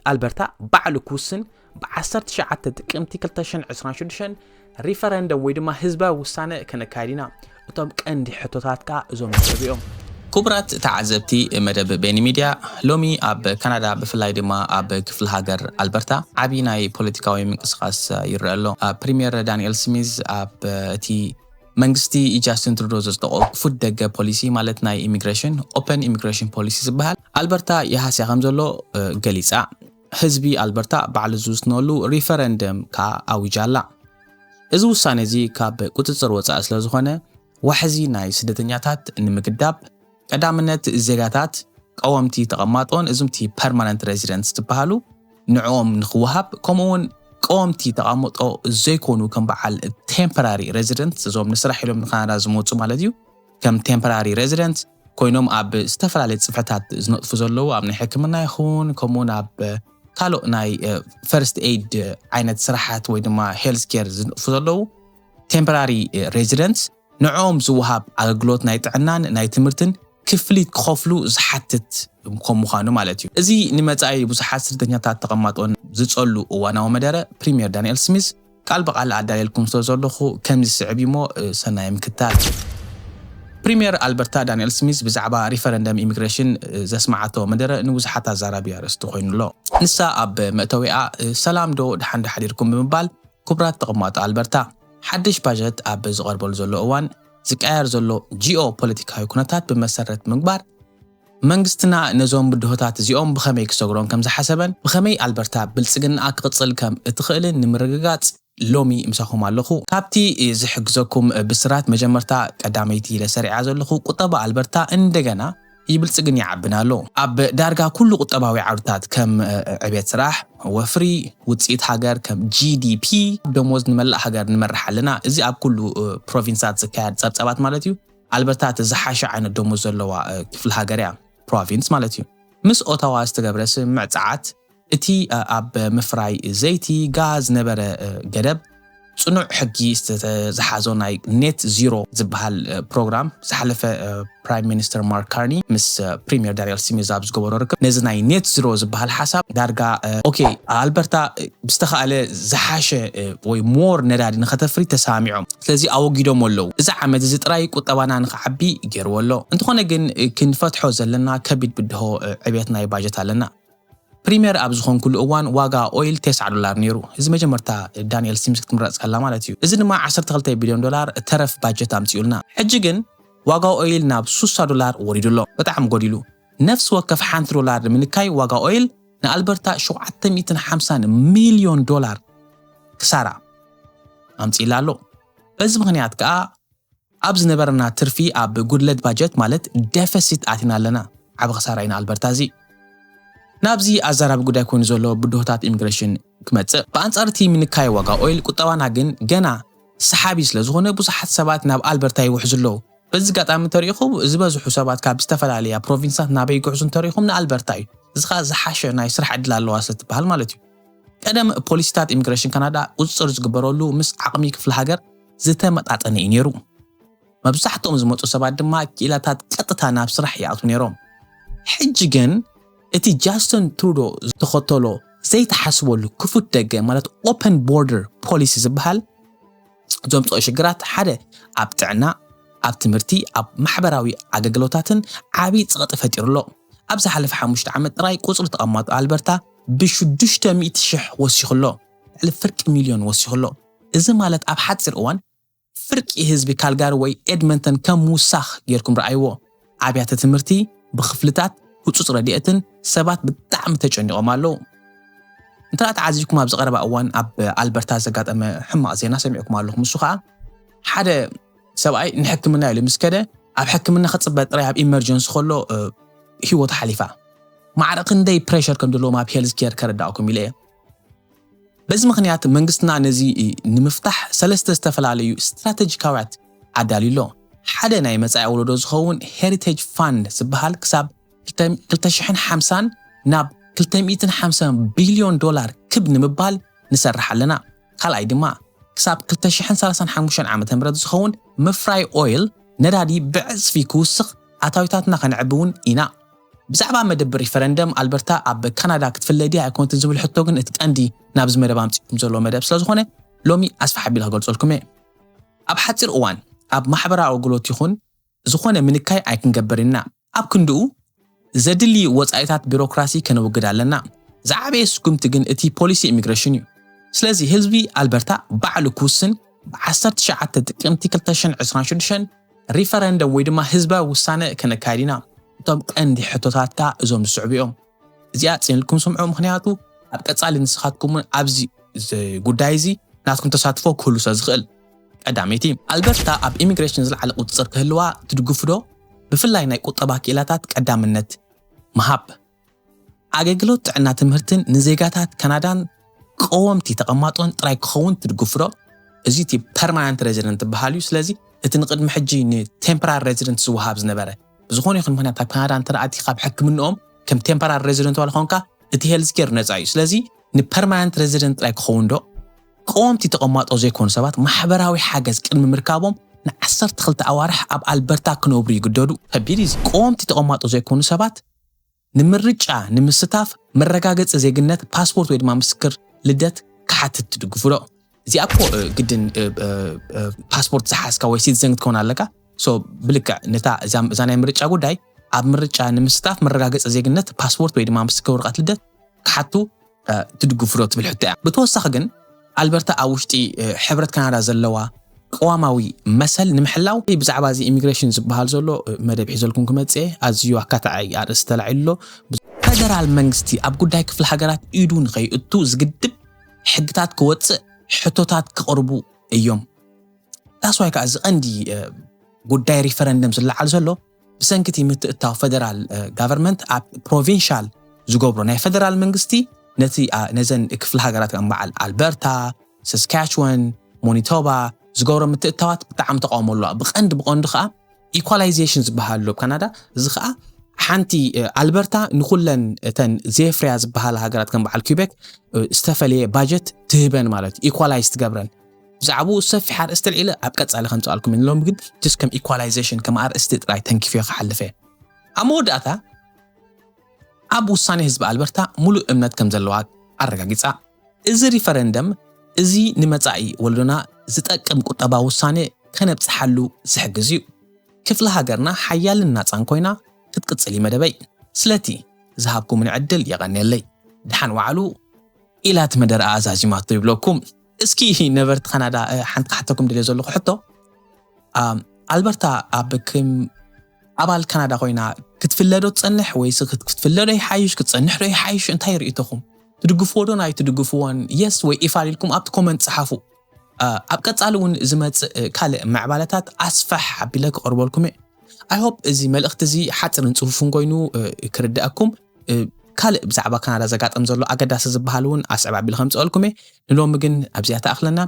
ኣልበርታ ባዕሉ ክውስን ብ19 ጥቅምቲ 2026 ሪፈረንደም ወይ ድማ ህዝባዊ ውሳነ ከነካይድ ኢና። እቶም ቀንዲ ሕቶታት ከኣ እዞም ዝስዕቡ እዮም። ክቡራት ተዓዘብቲ መደብ ቤኒ ሚድያ፣ ሎሚ ኣብ ካናዳ ብፍላይ ድማ ኣብ ክፍለ ሃገር ኣልበርታ ዓቢ ናይ ፖለቲካዊ ምንቅስቃስ ይረአ ኣሎ። ፕሪምየር ዳንኤል ስሚዝ ኣብ እቲ መንግስቲ ጃስቲን ትሩዶ ዘጽደቆ ክፉት ደገ ፖሊሲ ማለት ናይ ኢሚግሬሽን ኦፐን ኢሚግሬሽን ፖሊሲ ዝበሃል ኣልበርታ ይሃስያ ከም ዘሎ ገሊጻ። ህዝቢ ኣልበርታ ባዕሉ ዝውስነሉ ሪፈረንደም ከኣ ኣዊጃ ኣላ። እዚ ውሳነ እዚ ካብ ቁጽጽር ወጻኢ ስለ ዝኾነ ዋሕዚ ናይ ስደተኛታት ንምግዳብ ቀዳምነት ዜጋታት ቀወምቲ ተቐማጦን እዞምቲ ፐርማነንት ሬዚደንትስ ዝበሃሉ ንዕኦም ንክወሃብ ከምኡውን ቀወምቲ ተቐምጦ ዘይኮኑ ከም በዓል ቴምፖራሪ ሬዚደንት እዞም ንስራሕ ኢሎም ንካናዳ ዝመፁ ማለት እዩ ከም ቴምፖራሪ ሬዚደንት ኮይኖም ኣብ ዝተፈላለዩ ፅፍሕታት ዝነጥፉ ዘለዉ ኣብ ናይ ሕክምና ይኹን ከምኡውን ኣብ ካልእ ናይ ፈርስት ኤድ ዓይነት ስራሓት ወይ ድማ ሄልስ ኬር ዝነጥፉ ዘለዉ ቴምፖራሪ ሬዚደንትስ ንዕኦም ዝወሃብ ኣገልግሎት ናይ ጥዕናን ናይ ትምህርትን ክፍሊት ክኸፍሉ ዝሓትት ከም ምዃኑ ማለት እዩ። እዚ ንመጻኢ ብዙሓት ስደተኛታት ተቐማጦን ዝጸሉ እዋናዊ መደረ ፕሪምየር ዳንኤል ስሚዝ ቃል ብቓል ኣዳልየልኩም ስለ ዘለኹ ከምዚ ስዕብ እሞ ሰናይ ምክታል። ፕሪምየር ኣልበርታ ዳንኤል ስሚዝ ብዛዕባ ሪፈረንደም ኢሚግሬሽን ዘስማዓቶ መደረ ንብዙሓት ኣዛራቢ ኣርእስቲ ኮይኑ ኣሎ። ንሳ ኣብ መእተዊኣ ሰላም ዶ ድሓን ዶ ሓዲርኩም ብምባል ክቡራት ተቐማጦ ኣልበርታ ሓድሽ ባጀት ኣብ ዝቐርበሉ ዘሎ እዋን ዝቀያየር ዘሎ ጂኦ ፖለቲካዊ ኩነታት ብመሰረት ምግባር መንግስትና ነዞም ብድሆታት እዚኦም ብኸመይ ክሰግሮም ከም ዝሓሰበን ብኸመይ ኣልበርታ ብልጽግናኣ ክቕጽል ከም እትኽእልን ንምርግጋጽ ሎሚ ምሳኹም ኣለኹ። ካብቲ ዝሕግዘኩም ብስራት መጀመርታ ቀዳመይቲ ኢለ ሰሪዓ ዘለኹ ቁጠባ ኣልበርታ እንደገና ይብልጽግን ይዓብን ኣሎ። ኣብ ዳርጋ ኩሉ ቁጠባዊ ዓውድታት ከም ዕብየት ስራሕ፣ ወፍሪ፣ ውፅኢት ሃገር ከም ጂ ዲ ፒ፣ ደሞዝ ንመላእ ሃገር ንመርሕ ኣለና። እዚ ኣብ ኩሉ ፕሮቪንሳት ዝካየድ ጸብጸባት ማለት እዩ። ኣልበርታ እቲ ዝሓሸ ዓይነት ደሞዝ ዘለዋ ክፍሊ ሃገር እያ፣ ፕሮቪንስ ማለት እዩ። ምስ ኦታዋ ዝተገብረ ስምምዕ ጸዓት እቲ ኣብ ምፍራይ ዘይቲ፣ ጋዝ ዝነበረ ገደብ ጽኑዕ ሕጊ ዝተተዝሓዞ ናይ ኔት ዚሮ ዝበሃል ፕሮግራም ዝሓለፈ ፕራይም ሚኒስተር ማርክ ካርኒ ምስ ፕሪምየር ዳንኤል ስሚዝ ኣብ ዝገበሮ ርክብ ነዚ ናይ ኔት ዚሮ ዝበሃል ሓሳብ ዳርጋ ኦኬ ኣልበርታ ብዝተኻእለ ዝሓሸ ወይ ሞር ነዳዲ ንኸተፍሪ ተሰማሚዖም ስለዚ ኣወጊዶም ኣለዉ እዚ ዓመት እዚ ጥራይ ቁጠባና ንኽዓቢ ገይርዎ ኣሎ እንተኾነ ግን ክንፈትሖ ዘለና ከቢድ ብድሆ ዕብየት ናይ ባጀት ኣለና ፕሪምየር ኣብ ዝኾንኩሉ እዋን ዋጋ ኦይል ተስዓ ዶላር ነይሩ። እዚ መጀመርታ ዳንኤል ስሚዝ ክትምረጽ ከላ ማለት እዩ። እዚ ድማ ዓሰርተ ክልተ ቢልዮን ዶላር ተረፍ ባጀት ኣምጺኡልና። ሕጂ ግን ዋጋ ኦይል ናብ ሱሳ ዶላር ወሪዱ ኣሎ። በጣዕሚ ጎዲሉ። ነፍሲ ወከፍ ሓንቲ ዶላር ንምንካይ ዋጋ ኦይል ንኣልበርታ ሸውዓተ ሚእትን ሓምሳን ሚልዮን ዶላር ክሳራ ኣምጺእላ ኣሎ። በዚ ምኽንያት ከኣ ኣብ ዝነበረና ትርፊ ኣብ ጉድለት ባጀት ማለት ደፈሲት ኣቲና ኣለና። ዓቢ ክሳራ ኢና ኣልበርታ እዚ። ናብዚ ኣዛራቢ ጉዳይ ኮይኑ ዘሎ ብድሆታት ኢሚግሬሽን ክመጽእ። ብኣንጻር እቲ ምንካይ ዋጋ ኦይል ቁጠባና ግን ገና ሰሓቢ ስለ ዝኾነ ብዙሓት ሰባት ናብ ኣልበርታ ይውሕዙ ኣለዉ። በዚ ኣጋጣሚ እንተሪኢኹም ዝበዝሑ ሰባት ካብ ዝተፈላለያ ፕሮቪንሳት ናበይ ይጉዕዙ እንተሪኢኹም ንኣልበርታ እዩ። እዚ ኸኣ ዝሓሸ ናይ ስራሕ ዕድል ኣለዋ ስለ ትበሃል ማለት እዩ። ቀደም ፖሊሲታት ኢሚግሬሽን ካናዳ ቁጽጽር ዝግበረሉ ምስ ዓቕሚ ክፍለ ሃገር ዝተመጣጠነ እዩ ነይሩ። መብዛሕትኦም ዝመጹ ሰባት ድማ ክኢላታት ቀጥታ ናብ ስራሕ ይኣትዉ ነይሮም። ሕጂ ግን እቲ ጃስትን ትሩዶ ዝተኸተሎ ዘይተሓስበሉ ክፉት ደገ ማለት ኦፐን ቦርደር ፖሊሲ ዝበሃል ዘምፅኦ ሽግራት ሓደ ኣብ ጥዕና፣ ኣብ ትምህርቲ፣ ኣብ ማሕበራዊ ኣገልግሎታትን ዓብዪ ፀቕጢ ፈጢሩ ኣሎ። ኣብ ዝሓለፈ ሓሙሽተ ዓመት ጥራይ ቁፅሪ ተቐማጦ ኣልበርታ ብሽዱሽተ ሚእቲ ሽሕ ወሲኹ ኣሎ። ልዕሊ ፍርቂ ሚልዮን ወሲኹ ኣሎ። እዚ ማለት ኣብ ሓፂር እዋን ፍርቂ ህዝቢ ካልጋሪ ወይ ኤድመንተን ከም ምውሳኽ ጌርኩም ረኣይዎ። ኣብያተ ትምህርቲ ብኽፍልታት ህጹጽ ረድኤትን ሰባት ብጣዕሚ ተጨኒቖም ኣለዉ። እንተ ተዓዚብኩም ኣብዚ ቀረባ እዋን ኣብ ኣልበርታ ዘጋጠመ ሕማቕ ዜና ሰሚዕኩም ኣለኹም። እሱ ኸኣ ሓደ ሰብኣይ ንሕክምና ኢሉ ምስ ከደ ኣብ ሕክምና ክጽበ ጥራይ ኣብ ኢመርጀንሲ ከሎ ህይወቱ ሓሊፋ። ማዕረ ክንደይ ፕሬሸር ከም ዘለዎም ኣብ ሄልዝ ኬር ከረዳእኩም ኢለ እየ። በዚ ምኽንያት መንግስትና ነዚ ንምፍታሕ ሰለስተ ዝተፈላለዩ ስትራተጂካውያት ኣዳልዩ ኣሎ። ሓደ ናይ መጻኢ ወለዶ ዝኸውን ሄሪቴጅ ፋንድ ዝበሃል ክሳብ ክልተ ሽሕን ሓምሳን ናብ ክልተ ሚእትን ሓምሳን ቢልዮን ዶላር ክብ ንምባል ንሰርሕ ኣለና። ካልኣይ ድማ ክሳብ ክልተ ሽሕን ሰላሳን ሓሙሽተን ዓመተ ምህረት ዝኸውን ምፍራይ ኦይል ነዳዲ ብዕጽፊ ክውስኽ ኣታዊታትና ከነዕቢ እውን ኢና። ብዛዕባ መደብ ሪፈረንደም ኣልበርታ ኣብ ካናዳ ክትፍለዲ ኣይኮንትን ዝብል ሕቶ ግን እቲ ቀንዲ ናብዚ መደብ ኣምፂእኩም ዘሎ መደብ ስለዝኾነ ሎሚ ኣስፋሕ ኣቢለ ክገልፀልኩም እየ። ኣብ ሓፂር እዋን ኣብ ማሕበራዊ ኣገልግሎት ይኹን ዝኾነ ምንካይ ኣይክንገብር ኢና። ኣብ ክንድኡ ዘድሊ ወፃኢታት ቢሮክራሲ ከነውግድ ኣለና። ዝዓበየ ስጉምቲ ግን እቲ ፖሊሲ ኢሚግሬሽን እዩ። ስለዚ ህዝቢ ኣልበርታ ባዕሉ ክውስን ብ19 ጥቅምቲ 2026 ሪፈረንደም ወይ ድማ ህዝባዊ ውሳነ ከነካይድ ኢና። እቶም ቀንዲ ሕቶታት ከኣ እዞም ዝስዕቡ እዮም። እዚኣ ጽንልኩም ስምዑ፣ ምኽንያቱ ኣብ ቀጻሊ ንስኻትኩም እውን ኣብዚ ዝ- ጉዳይ እዚ ናትኩም ተሳትፎ ክህሉ ስለ ዝኽእል። ቀዳመይቲ፣ ኣልበርታ ኣብ ኢሚግሬሽን ዝለዓለ ቁጽጽር ክህልዋ ትድግፉ ዶ? ብፍላይ ናይ ቁጠባ ክኢላታት ቀዳምነት ምሃብ። ኣገልግሎት ጥዕና ትምህርትን ንዜጋታት ካናዳን ቀወምቲ ተቐማጦን ጥራይ ክኸውን ትድግፉ ዶ? እዚ እቲ ፐርማነንት ሬዚደንት ዝበሃል እዩ። ስለዚ እቲ ንቅድሚ ሕጂ ንቴምፖራሪ ሬዚደንት ዝወሃብ ዝነበረ ብዝኾነ ይኹን ምኽንያት ኣብ ካናዳ እንተ ደኣ ኣቲኻ ኣብ ሕክምንኦም ከም ቴምፖራሪ ሬዚደንት ዋላ ኾንካ እቲ ሄልዝ ኬር ነጻ እዩ። ስለዚ ንፐርማነንት ሬዚደንት ጥራይ ክኸውን ዶ? ቀወምቲ ተቐማጦ ዘይኮኑ ሰባት ማሕበራዊ ሓገዝ ቅድሚ ምርካቦም ን12 ኣዋርሕ ኣብ ኣልበርታ ክነብሩ ይግደዱ። ከቢድ እዩ። ቀወምቲ ተቐማጦ ዘይኮኑ ሰባት ንምርጫ ንምስታፍ መረጋገጺ ዜግነት፣ ፓስፖርት ወይ ድማ ምስክር ልደት ክሓትት ትድግፉ ዶ? እዚኣ እኮ እ፣ ግድን እ፣ እ፣ እ፣ ፓስፖርት ዝሓዝካ ወይ ሲቲዘን ክትከውን ኣለካ። ሶ ብልክዕ ነታ እዛ እዛ ናይ ምርጫ ጉዳይ ኣብ ምርጫ ንምስታፍ መረጋገጺ ዜግነት፣ ፓስፖርት ወይ ድማ ምስክር ወረቐት ልደት ክሓቱ እ፣ ትድግፉ ዶ ትብል ሕቶ እያ። ብተወሳኺ ግን ኣልበርታ ኣብ ውሽጢ እ፣ ሕብረት ካናዳ ዘለዋ ቅዋማዊ መሰል ንምሕላው ብዛዕባ እዚ ኢሚግሬሽን ዝበሃል ዘሎ እ፣ መደብ ሒዘልኩም ክመጽእ እየ። ኣዝዩ ኣካታዓይ ኣርእስቲ ተላዒሉ ኣሎ። ፈደራል መንግስቲ ኣብ ጉዳይ ክፍለ ሃገራት ኢዱ ንኸይእቱ ዝግድብ ሕግታት ክወጽእ ሕቶታት ክቐርቡ እዮም። ዳስዋይ ከዓ እዚ ቀንዲ እ፣ ጉዳይ ሪፈረንደም ዝለዓል ዘሎ ብሰንኪ እቲ ምትእታው ፈደራል እ፣ ጋቨርንመንት ኣብ ፕሮቪንሻል ዝገብሮ ናይ ፈደራል መንግስቲ ነቲ ኣ፣ ነዘን ክፍለ ሃገራት ከም በዓል ኣልበርታ፣ ሰስካችወን፣ ሞኒቶባ ዝገብሮ ምትእታዋት ብጣዕሚ ተቃውሞ ኣለዋ። ብቐንዲ ብቐንዱ ከዓ ኢኳላይዜሽን ዝበሃል ኣሎ ኣብ ካናዳ። እዚ ከዓ ሓንቲ እ፣ ኣልበርታ ንኩለን እተን ዘየፍርያ ዝበሃላ ሃገራት ከም በዓል ኪቤክ እ፣ ዝተፈለየ ባጀት ትህበን ማለት እዩ። ኢኳላይዝ ትገብረን። ብዛዕባኡ ሰፊሕ ኣርእስቲ ኣልዒለ ኣብ ቀጻሊ ከምጽኣልኩም እየ። ሎሚ ግን ጀስት ከም ኢኳላይዜሽን ከም ኣርእስቲ ጥራይ ተንኪፈዮ ክሓልፍ እየ። ኣብ መወዳእታ ኣብ ውሳኔ ህዝቢ ኣልበርታ ሙሉእ እምነት ከም ዘለዋ ኣረጋጊጻ። እዚ ሪፈረንደም እዚ ንመጻኢ ወለዶና ዝጠቅም ቁጠባዊ ውሳኔ ከነብጽሓሉ ዝሕግዝ እዩ። ክፍለ ሃገርና ሓያልን ናጻን ኮይና ክትቅጽል እዩ መደበይ። ስለቲ ዝሃብኩምኒ ዕድል የቐንየለይ። ደሓን ዋዕሉ ኢላ እቲ መደረኣ ኣዛዚማቶ ይብለኩም። እስኪ ነበርቲ ካናዳ እ፣ ሓንቲ ክሓተኩም ድልየ ዘለኹ ሕቶ ኣም፣ ኣልበርታ ኣብ ክም ኣባል ካናዳ ኮይና ክትፍለዶ ትጸንሕ ወይስ ክት- ክትፍለዶ ይሓይሽ ክትጸንሕ ዶ ይሓይሽ እንታይ ርእይቶኹም? ትድግፍዎ ዶ ናይ ትድግፍዎን የስ ወይ ኢፋል ኢልኩም ኣብቲ ኮመንት ጸሓፉ። እ፣ ኣብ ቀጻሊ እውን ዝመጽእ እ፣ ካልእ ምዕባለታት ኣስፋሕ ኣቢለ ክቐርበልኩም እየ። I hope እዚ መልእኽቲ እዚ ሓጽርን ጽፉፍን ኮይኑ እ፣ ክርድኣኩም እ፣ ካልእ ብዛዕባ ካናዳ ዘጋጠም ዘሎ ኣገዳሲ ዝበሃል እውን ኣስዕብ ኣቢለ ከምጽኣልኩም እየ። ንሎሚ ግን ኣብዚኣ ተኣኽለና።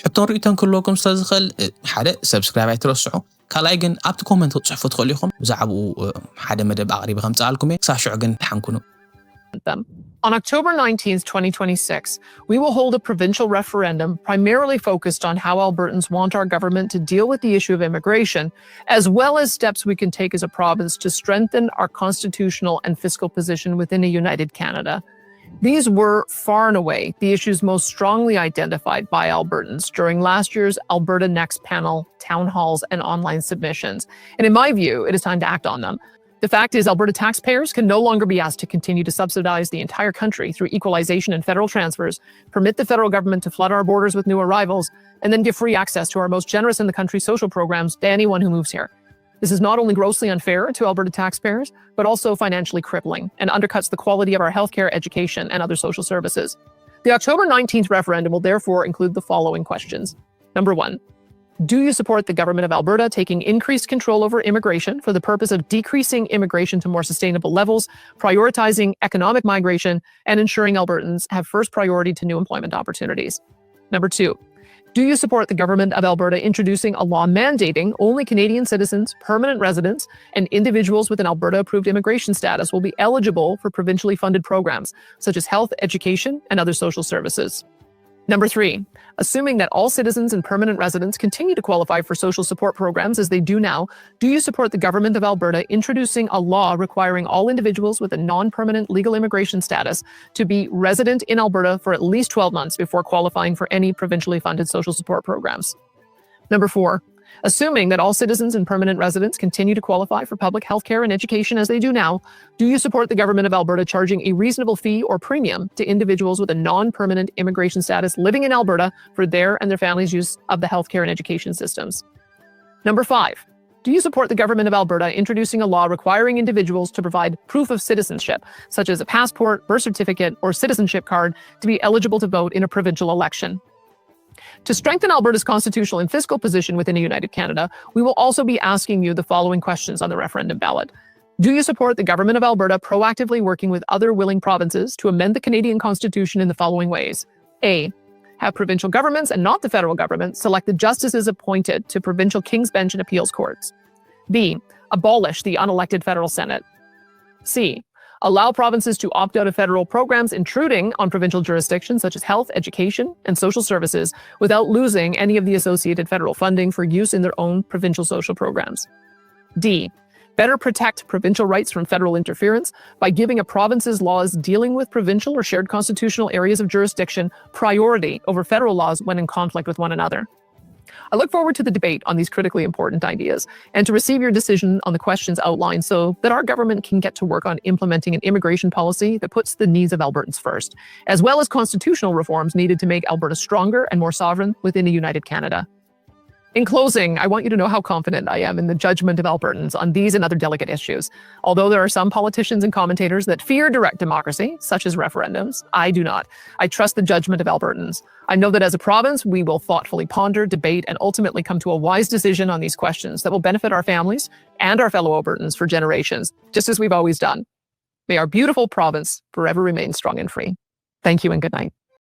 ሕቶን ርእይቶን ክህልወኩም ስለ ዝኽእል እ፣ ሓደ ሰብስክራይብ ኣይትረስዑ። ካልኣይ ግን ኣብቲ ኮመንት ክትጽሕፉ ትኽእሉ ኢኹም። ብዛዕባኡ እ፣ ሓደ መደብ ኣቕሪበ ከምጽኣልኩም እየ። ክሳብ ሽዑ ግን ደሓን ኩኑ። them. On October nineteenth, twenty twenty-six, we will hold a provincial referendum primarily focused on how Albertans want our government to deal with the issue of immigration, as well as steps we can take as a province to strengthen our constitutional and fiscal position within a united Canada. These were far and away the issues most strongly identified by Albertans during last year's Alberta Next panel, town halls, and online submissions. And in my view, it is time to act on them. The fact is, Alberta taxpayers can no longer be asked to continue to subsidize the entire country through equalization and federal transfers, permit the federal government to flood our borders with new arrivals, and then give free access to our most generous in the country social programs to anyone who moves here. This is not only grossly unfair to Alberta taxpayers, but also financially crippling and undercuts the quality of our healthcare, education, and other social services. The October nineteenth referendum will therefore include the following questions. Number one, do you support the government of Alberta taking increased control over immigration for the purpose of decreasing immigration to more sustainable levels, prioritizing economic migration, and ensuring Albertans have first priority to new employment opportunities? Number two, do you support the government of Alberta introducing a law mandating only Canadian citizens, permanent residents, and individuals with an Alberta approved immigration status will be eligible for provincially funded programs such as health, education, and other social services? Number three, assuming that all citizens and permanent residents continue to qualify for social support programs as they do now, do you support the government of Alberta introducing a law requiring all individuals with a non-permanent legal immigration status to be resident in Alberta for at least twelve months before qualifying for any provincially funded social support programs? Number four, assuming that all citizens and permanent residents continue to qualify for public health care and education as they do now, do you support the government of Alberta charging a reasonable fee or premium to individuals with a non-permanent immigration status living in Alberta for their and their families' use of the healthcare and education systems? Number five, do you support the government of Alberta introducing a law requiring individuals to provide proof of citizenship, such as a passport, birth certificate, or citizenship card, to be eligible to vote in a provincial election? To strengthen Alberta's constitutional and fiscal position within a united Canada, we will also be asking you the following questions on the referendum ballot. Do you support the government of Alberta proactively working with other willing provinces to amend the Canadian Constitution in the following ways? A, have provincial governments and not the federal government select the justices appointed to provincial King's Bench and appeals courts. B, abolish the unelected federal Senate. C, allow provinces to opt out of federal programs intruding on provincial jurisdictions such as health, education, and social services without losing any of the associated federal funding for use in their own provincial social programs. D, better protect provincial rights from federal interference by giving a province's laws dealing with provincial or shared constitutional areas of jurisdiction priority over federal laws when in conflict with one another. I look forward to the debate on these critically important ideas and to receive your decision on the questions outlined so that our government can get to work on implementing an immigration policy that puts the needs of Albertans first, as well as constitutional reforms needed to make Alberta stronger and more sovereign within a united Canada. In closing, I want you to know how confident I am in the judgment of Albertans on these and other delicate issues. Although there are some politicians and commentators that fear direct democracy, such as referendums, I do not. I trust the judgment of Albertans. I know that as a province, we will thoughtfully ponder, debate, and ultimately come to a wise decision on these questions that will benefit our families and our fellow Albertans for generations, just as we've always done. May our beautiful province forever remain strong and free. Thank you and good night.